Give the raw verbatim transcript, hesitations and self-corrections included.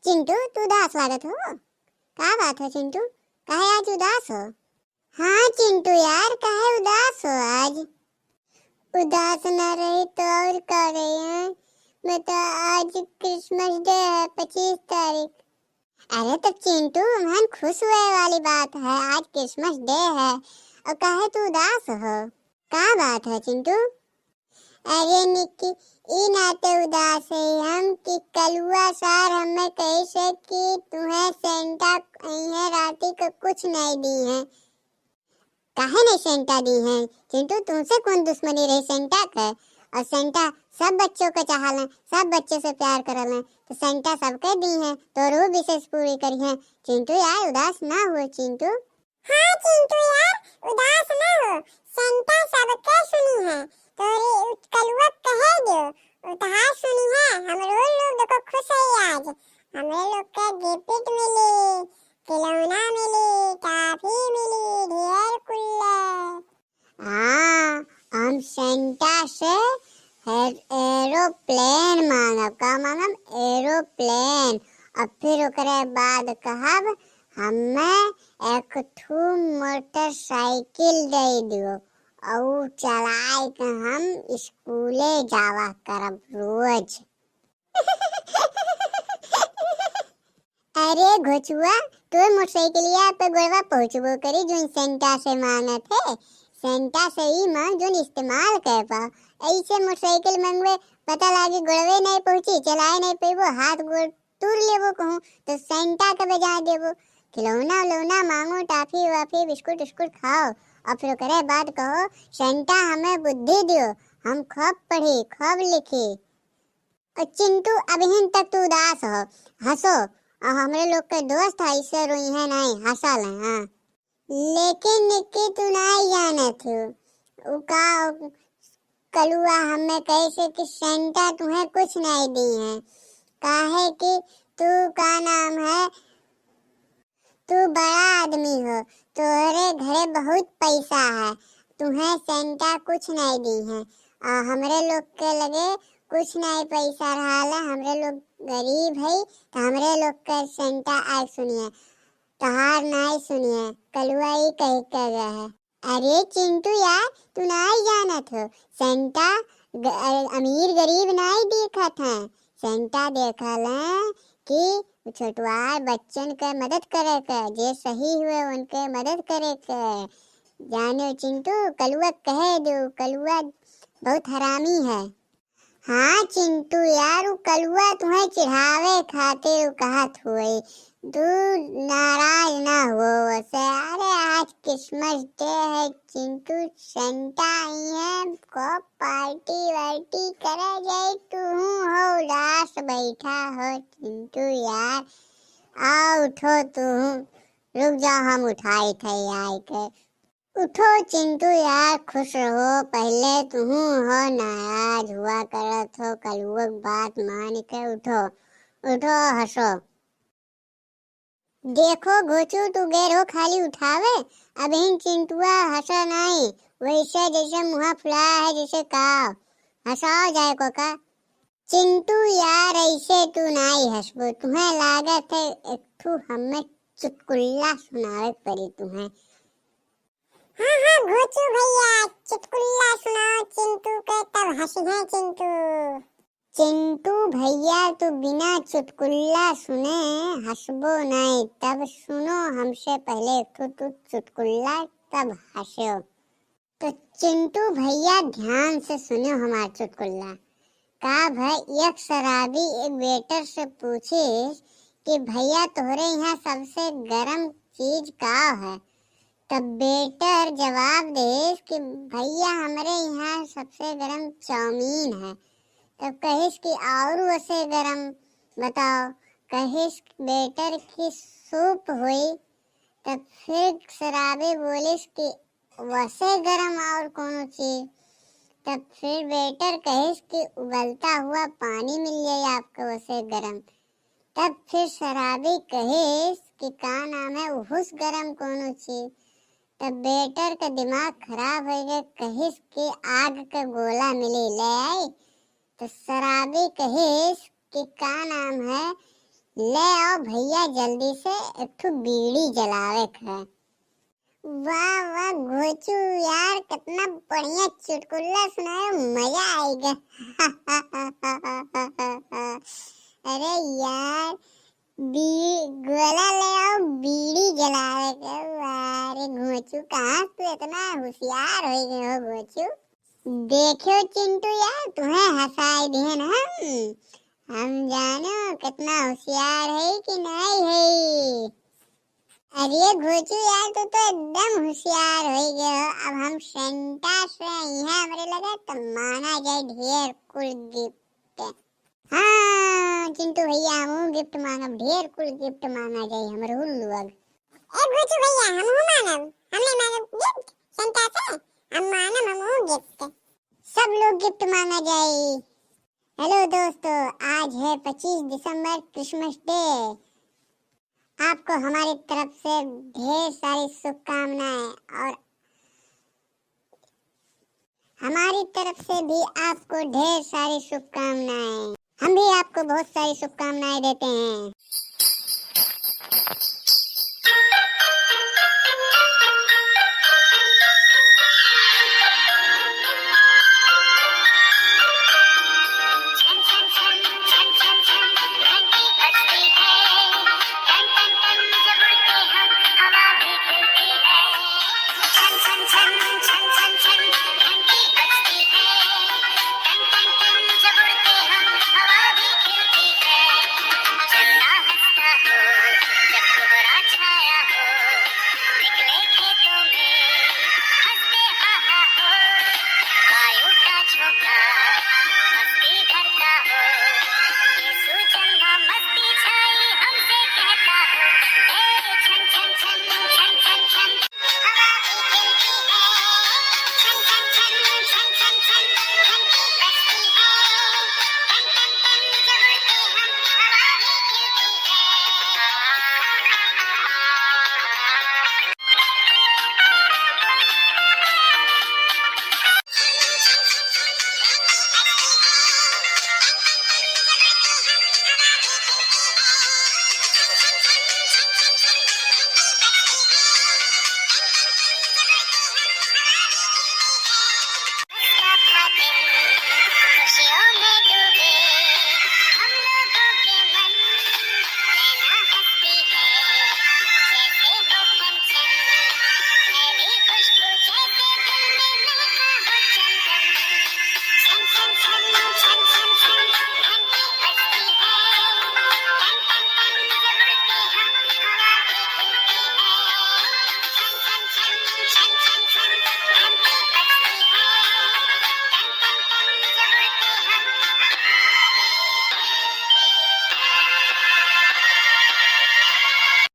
चिंटू, तू उदास लागत हो, का बात है चिंटू, काहे आज उदास हो? हाँ चिंटू यार, काहे उदास हो आज? उदास ना रही तो और का रही है? बता, आज Christmas day है, पच्चीस तारीख। अरे तो चिंटू, महान खुश हुए वाली बात है, आज Christmas day है, और काहे तू उदास हो? का बात है चिंटू? अरे निक्की, ई नाते उदास है हम कि कलुआ सार हमें कहिस कि तुहें सेंटा इहे राती को कुछ नहीं दी है। काहे नहीं सेंटा दी है चिंटू? तुमसे कौन दुश्मनी रही सेंटा के? और सेंटा सब बच्चों को चाहलें, सब बच्चों से प्यार करलें, तो सेंटा सबके दी है, तोरू विशेष पूरी करी है। चिंटू यार, उदास ना हुए चिंटू। हाँ चिंटू यार, उदास ना हो, सेंटा सबके सुनी है, तोरी उ-, कलुआ कहे दियो, उतहा सुनी है, हमरो लोग देखो खुश है आज, हमरे लोग के गिफ्ट मिली, खिलौना मिली, टॉफी मिली, ढेर कुल्ले। हाँ, हम सेंटा से हे-, एरोप्लेन मांगब। का मांगब? एरोप्लेन। और फिर ओकरे बाद कहब, हमें एक ठू मोटरसाइकिल दे दियो, और चलाए के हम स्कूले जावा करब रोज। अरे घोचुआ, तोर मोटरसाइकिलिया पे गोड़वा पहुँचबो करी, जोन सेंटा से मांगत है। सेंटा से ई मांग, जोन इस्तेमाल कर पाओ। ऐसे मोटरसाइकिल मंगवे, पता लागी गोड़वे नहीं पहुँची, चलाए नहीं पेबो, हाथ गोड़ तूर लेबो कहूँ, तो सेंटा के बजाय देबो। खिलौना उलौना मांगो, टाफी वाफी, बिस्कुट उस्कुट खाओ, और फिर ओकरे बाद कहो, "सेंटा हमें बुद्धि दियो, हम खूब पढ़ी, खूब लिखी।" और चिंटू, अबहिन तक तू उदास हो, हंसो, और हमरे लोग के दोस्त है, इससे रोई है नहीं, हंसा ले, हाँ। लेकिन निक्की, तू नहीं जानत हो, उ का कलुआ हमें कहिस कि सेंटा तुम्हें कुछ नहीं दी है, काहे कि तू का नाम है, तू बड़ा आदमी हो, तोहरे घरे बहुत पैसा है, तुम्हें सेंटा कुछ नहीं दी है, और हमरे लोग के लगे कुछ नहीं पैसा रहा है, हमरे लोग गरीब है, तो हमरे लोग के सेंटा आज सुनिए, तोहार नहीं सुनिए, कलुआ ई कह के गए है। अरे चिंटू यार, तू नाई जानत हो, सेंटा ग-, अ, अमीर गरीब नाई देखत हैं। सेंटा देखल हैं कि छोटुआर बच्चन के मदद करे के, जे सही हुए उनके मदद करे के। जाने चिंटू, कलुआ कहे दो, कलुआ बहुत हरामी है। हाँ चिंटू यार, उ कलुआ तुहें चिढ़ावे खातिर उ कहत हुए, तू नाराज ना हो से। अरे आज Christmas day है चिंटू, सेंटा आई है, खूब पार्टी वार्टी करे जाई, तू हो उदास बैठा हो चिंटू यार, आ उठो तू, रुक जाओ हम उठाई थे आई के। उठो चिंटू यार, खुश रहो, पहले तुहू हो नाराज हुआ करत हो, कलुआ के बात मान के उठो, उठो हंसो। देखो घोचू, तू गैर हो खाली उठावे, अबहिन चिंटुआ हंसा नाई, वैसे जैसे मुहा फुलाया है जैसे काव, हंसाओ जाए को का। चिंटू यार, ऐसे तू नाई हंसबो, तुहें लागत है एक ठू हमें चुटकुल्ला सुनावे पड़ी तुहें। हाँ, हाँ, घोचू भैया, चुटकुल्ला सुनाओ चिंटू के, तब हंसी है चिंटू। चिंटू भैया, तू बिना चुटकुल्ला सुने हंसबो नहीं, तब सुनो हमसे पहले एक ठो तू चुटकुल्ला, तब हंसो। तो चिंटू भैया, ध्यान से सुनो हमार चुटकुल्ला। का भाई, एक शराबी एक वेटर से पूछिस कि भैया, तोहरे यहाँ सबसे गरम चीज का है? तब वेटर जवाब देस कि भैया, हमरे यहाँ सबसे गरम चाउमीन है। तब कहिस कि और वसे गरम बताओ। कहिस वेटर कि सूप हुई। तब फिर शराबी बोलिस कि वसे गरम और कोनो चीज। तब फिर वेटर कहिस कि उबलता हुआ पानी मिल जाए आपको वसे गरम। तब फिर शराबी कहिस कि का नाम है उहुस गरम कोनो चीज। तब वेटर का दिमाग खराब हो गए, कहिस कि आग का गोला मिली, ले आई। तो शराबी कहिस कि का नाम है ले आओ भैया, जल्दी से एक ठो बीड़ी जलावे के है। वाह वाह घोचू यार, कितना बढ़िया चुटकुला सुनाए, मजा आइगा। अरे यार, बी-, गोला ले आओ, बीड़ी जलावे के। वाह रे घोचू, कहाँ तू इतना होशियार हो गए हो घोचू? देखो चिंटू यार, तुम्हें हंसाई दिहन हम। हम जानो कितना होशियार है कि नहीं है। अरे घोचू यार, तू तो एकदम होशियार हो गए हो। अब हम सेंटा से यहाँ हमरे लगे तो मांगा जाए ढेर कुल गिफ्ट। हाँ चिंटू भैया, हम गिफ्ट मांगब, ढेर कुल गिफ्ट मांगा जाए हमरे हुल्लू अग। ए घोचू भैया, हम मांगब, हम नहीं मांगब गिफ्ट सेंटा से, हम मांगब हम गिफ्ट। सब लोग गिफ्ट मांगा जाए। हेलो दोस्तों, आज है पच्चीस दिसंबर, क्रिसमस डे। आपको हमारी तरफ से ढेर सारी शुभकामनाएं और हमारी तरफ से भी आपको ढेर सारी शुभकामनाएं। हम भी आपको बहुत सारी शुभकामनाएं देते हैं।